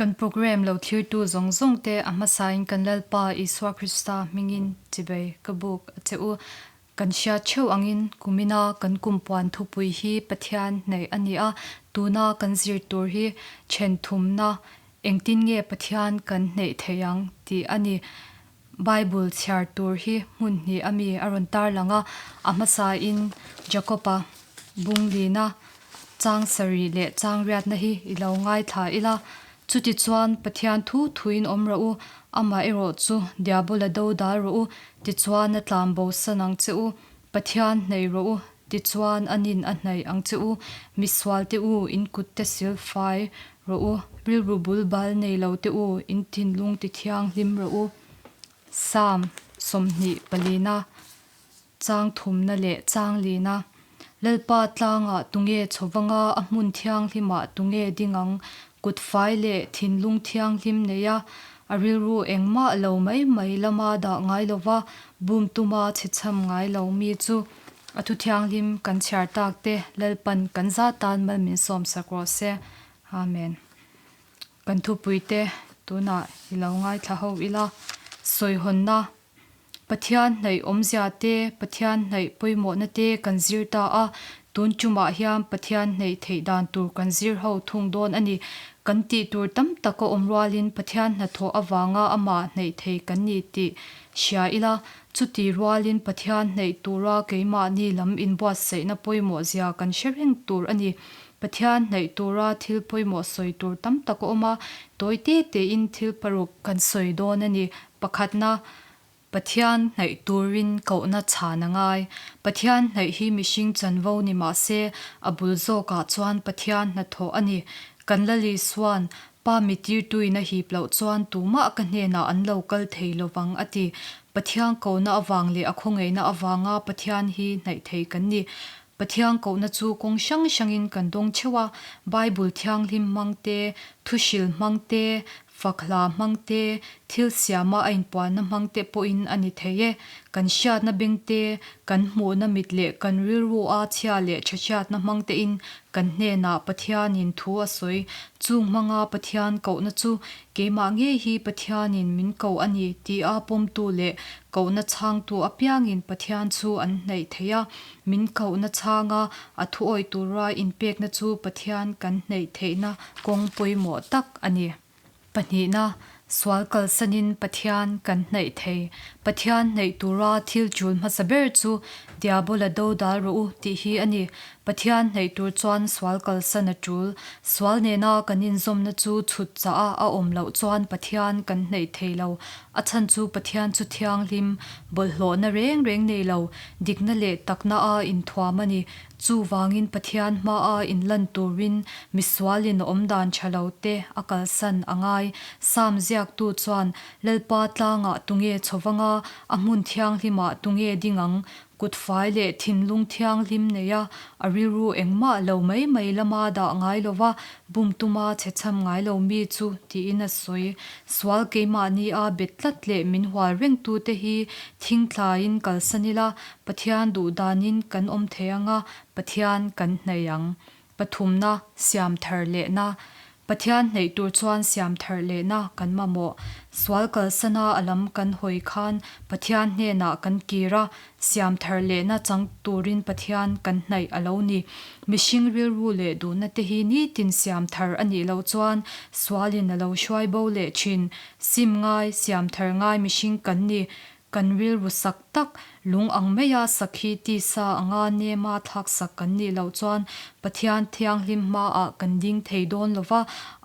Kan programme lo thlirtu zawng zawng te a hmasain kan Lalpa Isua Krista hmingin chibai ka buk a che u. Kan hriat theuh angin kumina kan kumpuan thupui hi Pathian hnaih a ni a, tuna kan zir tur hi then thumna engtin nge Pathian kan hnaih theih ang tih a ni. Bible chhiar tur hi hmun hnih a mi a rawn tarlang a, a hmasain Jakob-a bunglina chang sarih leh chang riatna hi i lo ngaithla ila, chutichuan Pathian thu thuin awm rawh u, amah erawh chu Diabola do dal rawh u, tichuan a tlan bosan ang che u, Pathian hnaih rawh u, tichuan a nin a hnaih ang che u, misualte u, in kutte silfai rawh u, rilru bul bal nei lo te u, in thinlung ti thianghlim rawh u. Psalm 24. Chang thumna leh chang lina. Lalpa tlangah tunge chhawvanga a hmun thianghlimah tunge ding ang? Kut fai leh thinlung thianghlim neia a rilru engmah lo mai mai lama dah ngai lova bum tuma chhechham ngai lo mi chu a thu thianghlim kan chhiar tak te Lalpan kan za tan mal min sawmsak rawh se. Amen. Kan thupuite tunah i lo ngaithla ho ila. Sawihawnna Pathian hnaih awmzia te, Pathian hnaih pawimawhna te kan zir ta a, tun tumah hian Pathian hnaih theih dan tur kan zir ho thung dawn a ni. Kan tih tur tam tak a awm rualin Pathian hnathawh avanga amah hnaih thei kan ni tih hria ila, chuti rualin Pathian hnaih tura keimahni lam inbuatsaihna pawimawh zia kan hre reng tur a ni. Pathian hnaih tura thil pawimawh sawi tur tam tak a awm a, tawi te tein thil paruk kan sawi dawn a ni. Pakhatna, Pathian hnaih turin kohna chhan a ngai. Pathian hnaih hi mihring chanvo ni mah se, a bul zawkah chuan Pathian hnathawh a ni. Kan Lali chuan, Pa mi tirtuin a hip loh chuan tumah ka hnenah an lo kal thei lovang a ti. Pathian kohna avang leh a khawngaihna avanga Pathian hi hnaih thei kan ni. Pathian kohna chu kawng hrang hrangin kan dawng theuh a, Bible thianghlim hmang te, thuhril hmang te, Fakhla hmang te, thil siama a inpuanna hmang te pawhin a ni thei e. Kan hriatna beng te, kan hmuhna mit leh kan rilrua chhia leh tha hriatna hmang tein kan hnenah Pathianin thu a sawi. Chung hmanga Pathian kohna chu keimah ngei hi Pathianin min ko a ni tia pawmtu leh kohna chhangtu apiangin Pathian chu an hnaih thei a. Min kohna chhanga a thuawih tura inpekna chu Pathian kan hneih theihna kawng pawimawh tak a ni. Pahnihna, sual kalsanin Pathian kan hnaih thei. Pathian hnaih tura thil tul hmasa ber chu Diabola do dal rawh u tih hi a ni. Pathian hnaih tur chuan sual kalsan a tul. Sual nena kan inzawmna chu chhut chah a a awm loh chuan Pathian kan hnaih thei lo. A chhan chu Pathian chu thianghlim, bawlhhlawhna reng reng nei lo, dikna leh takna a inthuam a ni. Chuvangin Pathian hmaa inlan turin misualin a awmdan tha lo te a kalsan a ngai. Psalm ziaktu chuan, Lalpa tlangah tunge chhovanga, a hmun thianghlimah tunge ding ang? Kut fai leh thinlung thianghlim neia a rilru engmah lo mai mai lama dah ngai lova bum tuma chhechham ngai lo mi chu tiin a sawi. Sual keimahni a bet tlat leh min hual rengtute hi thingthlaiin kalsan ila Pathian duhdanin kan awm thei anga Pathian kan hnaih ang. Pathumna, siam thar lehna. Pathian hnaih tur chuan siam thar lehna kan mamawh. Sual kalsana a lam kan hawi khan Pathian hnenah kan kir a, siam thar lehna chang turin Pathian kan hnaih a lo ni. Mihring rilru leh duhna te hi nitin siam thar a nih loh chuan sualin a lo hruai bo leh thin. Sim ngai, siam thar ngai mihring kan ni. Kan rilru sak tak, lung ang maia sakhi tisa anga nema thlaksak kan nih loh chuan Pathian thianghlim hmaah kan ding thei dawn lo va,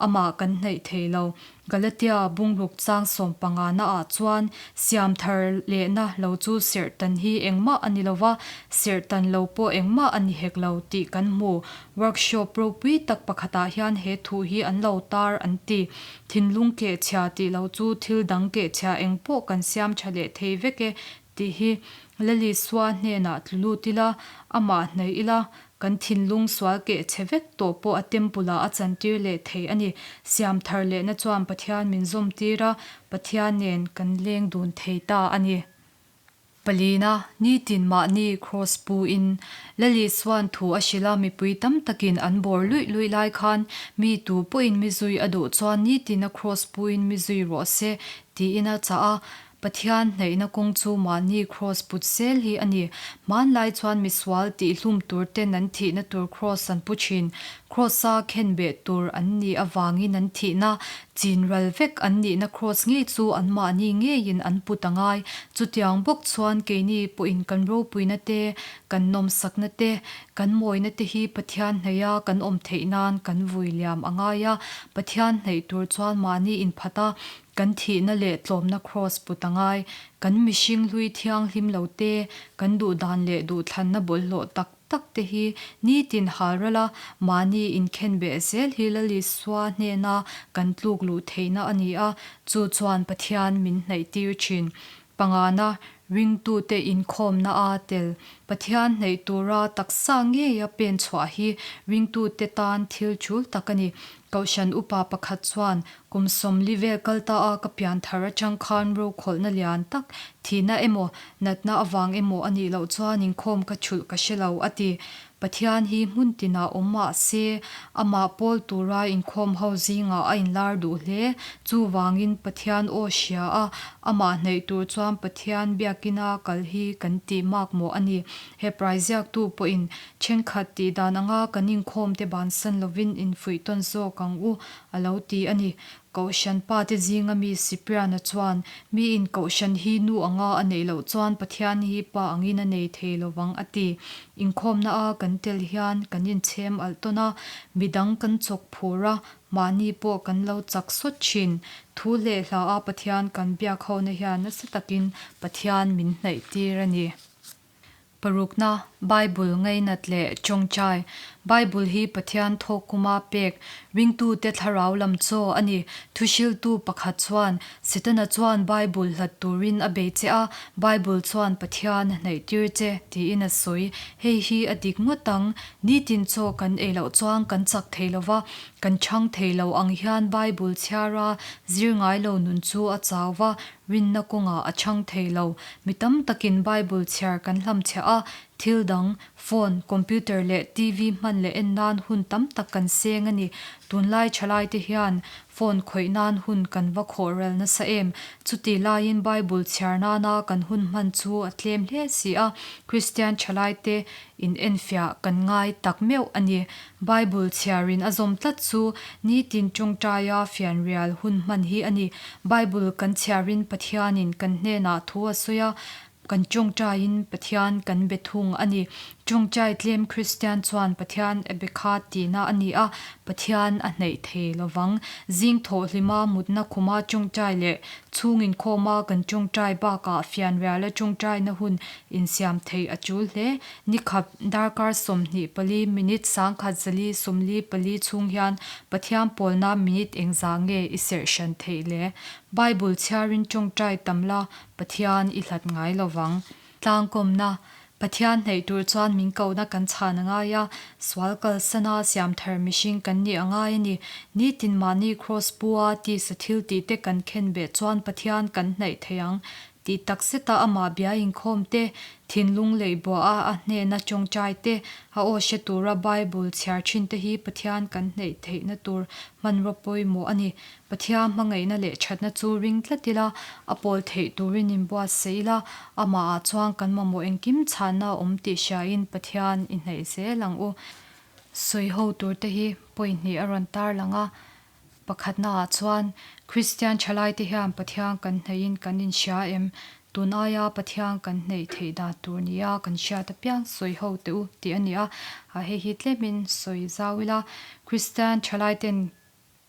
amah kan hnaih thei lo. Galatia bungruk chang sawmpangana ah chuan siam thar lehna lo chu serhtan hi engmah a ni lo va, serhtan lo pawh engmah a ni hek lo tih kan hmu. Workshop ropui tak pakhatah hian he thu hi an lo tar an ti. Thinlung kehchhia tih lo chu thil dang kehchhia eng pawh kan siam tha leh thei vek e tih hi Lalisua hnenah tlu lut ila, amah hnaih ila, kan thinlung sual kehchhe vek tawh pawh a temple ah a chantir leh thei a ni. Siam thar lehna chuan Pathian min zawm tir a, Pathian nen kan leng dun thei ta a ni. Palina, Nitin mahni Kraws pu in Lal Isua'n thu a hrilh a, mipui tam takin an bawr luih luih lai khan mi tu pawhin mi zui a duh chuan nitin a Kraws pu in mi zui rawh se tiin a chah a. Pathian hnaihna kawng chu mahni Kraws put zel hi a ni. Hmanlai chuan misual tihhlum tur ten an thihna tur Kraws an pu thin. Kraws-a khenbeh tur an nih avangin an thihna chin ral vek an nihna Kraws ngei chu anmahni ngeiin an put a ngai. Chutiang bawk chuan keini pawhin kan ropuina te, kan nawmsakna te, kan mawina te hi Pathian hnaiha kan awm theih nan kan vui liam a ngai a. Pathian hnaih tur chuan mahni inphat a, Kan thihna leh tlawmna kraws put a ngai. Kan mihring hlui thianghlim lo te, kan duhdan leh duhthlanna bawlhhlawh tak tak te hi nitin hal ral a, mahni inkhenbeh zel hi Lal Isua hnena kan tluk luh theihna a ni a, chu chuan Pathian min hnaihtir thin. Pangana, ringtute inkhawmna a tel. Pathian hnaih tura taksa ngeia pen chhuah hi ringtute tan thil tul tak a ni. Kohhran upa pakhat chuan, Kum 40 vel kal ta a ka pian thar atang khan rokhawlhna lian tak, thihna emaw, natna avang emaw a nih loh chuan inkhawm ka thulh ka hre lo, a ti. Pathian hi hmun tinah awm mah se, amah pawl tura inkhawm ho zingah a inlar duh hle. Chuvangin Pathian aw hria a, amah hnaih tur chuan Pathian biakina kal hi kan tih mak mawh a ni. Hebrai ziaktu pawhin thenkhat tih dan anga kan inkhawmte bansan lovin infuih tawn zawk ang u, a lo ti a ni. Kohhran pate zinga mi Cyprian-a chuan, Miin kohhran hi nu anga a neih loh chuan Pathian hi pa angin a nei thei lo vang, a ti. Inkhawmna a kan tel hian kan inchhem alh tawn a, midang kan chawk phur a, mahni pawh kan lo chak sawt thin. Thu leh hla a Pathian kan biak hona hian nasa takin Pathian min hnaih tir a ni. Parukna, Bible ngainat leh tawngtai. Bible hi Pathian thawk kuma pek ringtute thlarau lam chaw a ni. Thuhriltu pakhat chuan, Setana chuan Bible hlat turin a bei che a, Bible chuan Pathian a hnaihtir che, tiin a sawi. Hei hi a dik ngawt ang. Nitin chaw kan ei loh chuan kan chak thei lo va, kan chhang thei lo ang hian Bible chhiara zir ngai lo nun chu a chau va, Rinna kawngah a chhang thei lo. Mi tam takin Bible chhiar kan hlamchhiah a, thil dang, phone, computer leh TV hman leh en nan hun tam tak kan seng a ni. Tunlai thalaite hian phone khawih nan hun kan va khawh ral nasa em? Chuti laiin Bible chhiar nana kan hun hman chu a tlem hle si a, Kristian thalaite in enfiah kan ngai tak meuh a ni. Bible chhiarin a zawm tlat chu nitin tawngtaia fianrial hun hman hi a ni. Bible kan chhiarin Pathianin kan hnenah thu a sawi a, kan tawngtaiin Pathian kan be thung a ni. Tawngtai tlem Kristian chuan Pathian a be kha tihna a ni a, Pathian a hnaih thei lovang. Zing thawh hlima mutna khuma tawngtai leh chhung inkhawma kan tawngtai bakah fianriala tawngtaina hun insiam theih a tul hle. Nikhat darkar 24 minute 1040 44 chhung hian Pathian pawlna minute engzah nge i serh hran theih le? Bible chhiarin tawngtai tam la, Pathian i hlat ngai lo vang. Tlangkawmna, Pathian hnaih tur chuan min kohna kan chhan a ngai a, sual kalsana siam thar mihring kan nih a ngai a ni. Nitin mahni kraws pu-a tisa thil tihte kan khenbeh chuan Pathian kan hnaih thei ang. Tih tak zeta amah bia inkhawm te, thinlung leih buah a a hnena tawngtai te, a aw hre tura Bible chhiar thin te hi Pathian kan hneih theihna tur hmanraw pawimawh a ni. Pathian hmangaihna leh thatna chu ring tlat ila, a pawl theih turin inbuatsaih ila, amahah chuan kan mamawh engkim chhanna a awm tih hriain Pathian i hnaih zel ang u. Sawiho turte hi pawihnih a rawn tarlang a. Pakhatnaah chuan, Kristian thalaite hian Pathian kan hneihin kan inhria em? Tun aia Pathian kan hneih theih dan tur nia kan hriat apiang sawi ho teh u tih a ni a. Hei hi tlemin sawi zau ila, Kristian thalaiten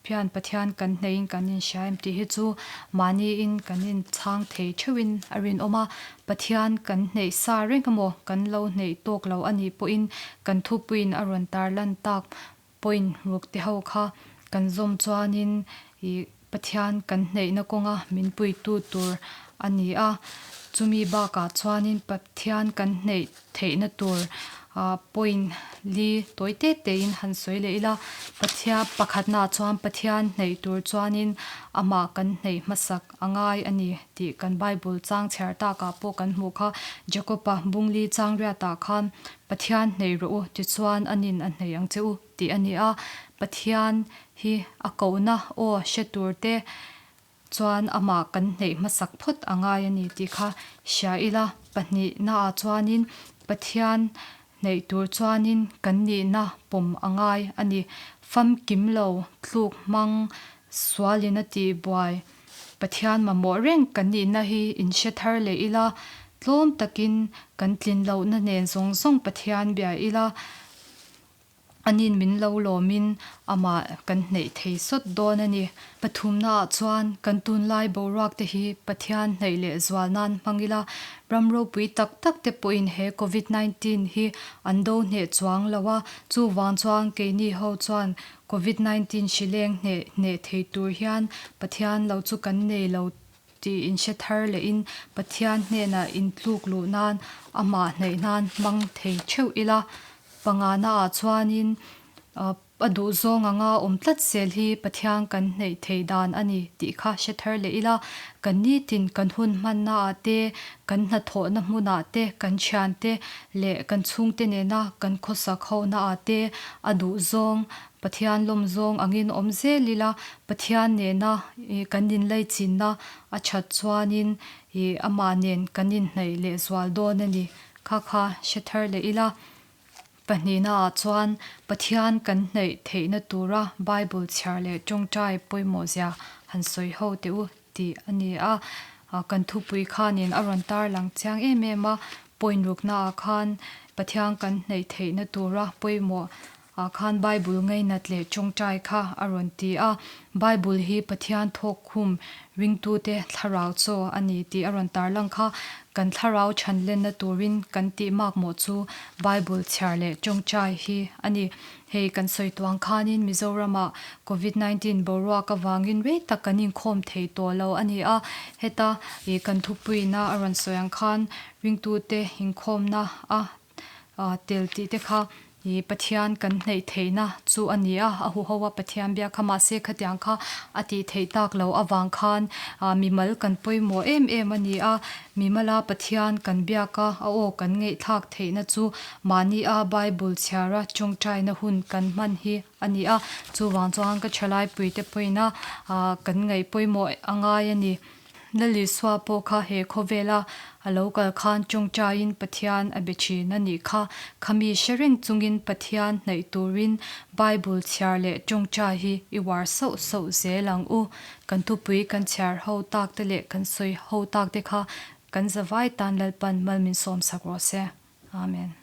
hian Pathian kan hneihin kan inhria em tih hi chu mahniin kan inchhang thei theuhin a rinawm a. Pathian kan hneih sa reng emaw kan lo hneih tawk lo a nih pawhin kan thupuiin a rawn tarlan tak Point ruk te ho kha kan zawm chuanin ih Pathian kan hneihna kawnga min puitu tur a ni a, chumi bakah chuanin Pathian kan hneih theihna tur Point li tawi te tein han sawi leh ila, Pathian pakhatnaah chuan Pathian hneih tur chuanin amah kan hneih hmasak a ngai a ni tih kan Bible chang chhiar takah pawh kan hmuh kha. Jakob-a bungli chang riatah khan Pathian hneih rawh u tichuan anin a hneih ang che u tih a ni a. Pathian hi a kohna aw hre tur te chuan amah kan hneih hmasak phawt a ngai a ni tih kha hria ila. Pahnihnaah chuanin Pathian hneih tur chuanin kan nihna pawm a ngai a ni. Famkim lo, tluk hmang, sualin a tihbuai Pathian mamawh reng kan nihna hi inhre thar leh ila, tlawm takin kan tlin lohna nen zawng zawng Pathian bia ila. Anin min lo lawmin amah kan hneih thei sawt dawn a ni. Pathumnaah chuan kan tunlai boruak te hi Pathian hnaih leh zual nan hmang ila, ram ropui tak tak te pawhin he Covid 19 hi an do hneh chuang lo a, chuvang chuan keini ho chuan Covid 19 hrileng hneh hneh thei tur hian Pathian lo chu kan nei lo tih inhre thar lehin Pathian hnenah intluk luh nan amah hnaih nan hmang thei theuh ila. Pangana ah chuanin a duh zawng anga awm tlat zel hi Pathian kan hneih theih dan a ni tih kha hre thar leh ila, kan nitin kan hun hmanna ah te, kan hnathawhna hmunah te, kan thiante leh kan chhungte nena kan khawsak hona ah te a duh zawng Pathian lawm zawng angin awm zel ila, Pathian nena kan inlaichinna a that chuanin amah nen kan inhnaih lehzual dawn a ni. Kha kha hre thar leh ila, pahnihna ah chuan Pathian kan hnaih theihna tura Bible chhiar leh tawngtai pawimawh zia han sawi ho teh u tih a ni a. Kan thupui khanin a rawn tarlang chiang em em a, point rukna ah khan Pathian kan hnaih theihna tura pawimawh ah khan Bible ngainat leh tawngtai kha a rawn ti a. Bible hi Pathian thawk khum ringtute thlarau chaw a ni tih a rawn tarlang kha. Kan thlarau chhanlenna turin kan tih makmawh chu Bible chhiar leh tawngtai hi a ni. Hei kan sawi tuang khanin Mizoramah Covid 19 boruak avangin rei tak kan inkhawm thei tawh lo a ni a. Heta ih kan thupuina a rawn sawi ang khan ringtute inkhawmna a tel tih te kha ih Pathian kan hneih theihna chu a ni a, a huho a Pathian biak kha mahse khatiang kha a tih theih tak loh avang khan ah mimal kan pawimawh em em a ni a, mimala Pathian kan biak a, a aw kan ngaihthlak theihna chu mahni a Bible chhiara tawngtaina hun kan hman hi a ni a, chuvang chuan ka thalai puite pawhin a ah kan ngaih pawimawh a ngai a ni. Lalisua pawh kha he khawvela a lo kal khan tawngtaiin Pathian a be thin a nih kha. Khami hre reng chungin Pathian hnaih turin Bible chhiar leh tawngtai hi i uar sauh sauh zel ang u. Kan thupui kan chhiar ho tak te leh kan sawi ho tak te kha kan zavai tan Lalpan mal min sawmsak rawh se. Amen.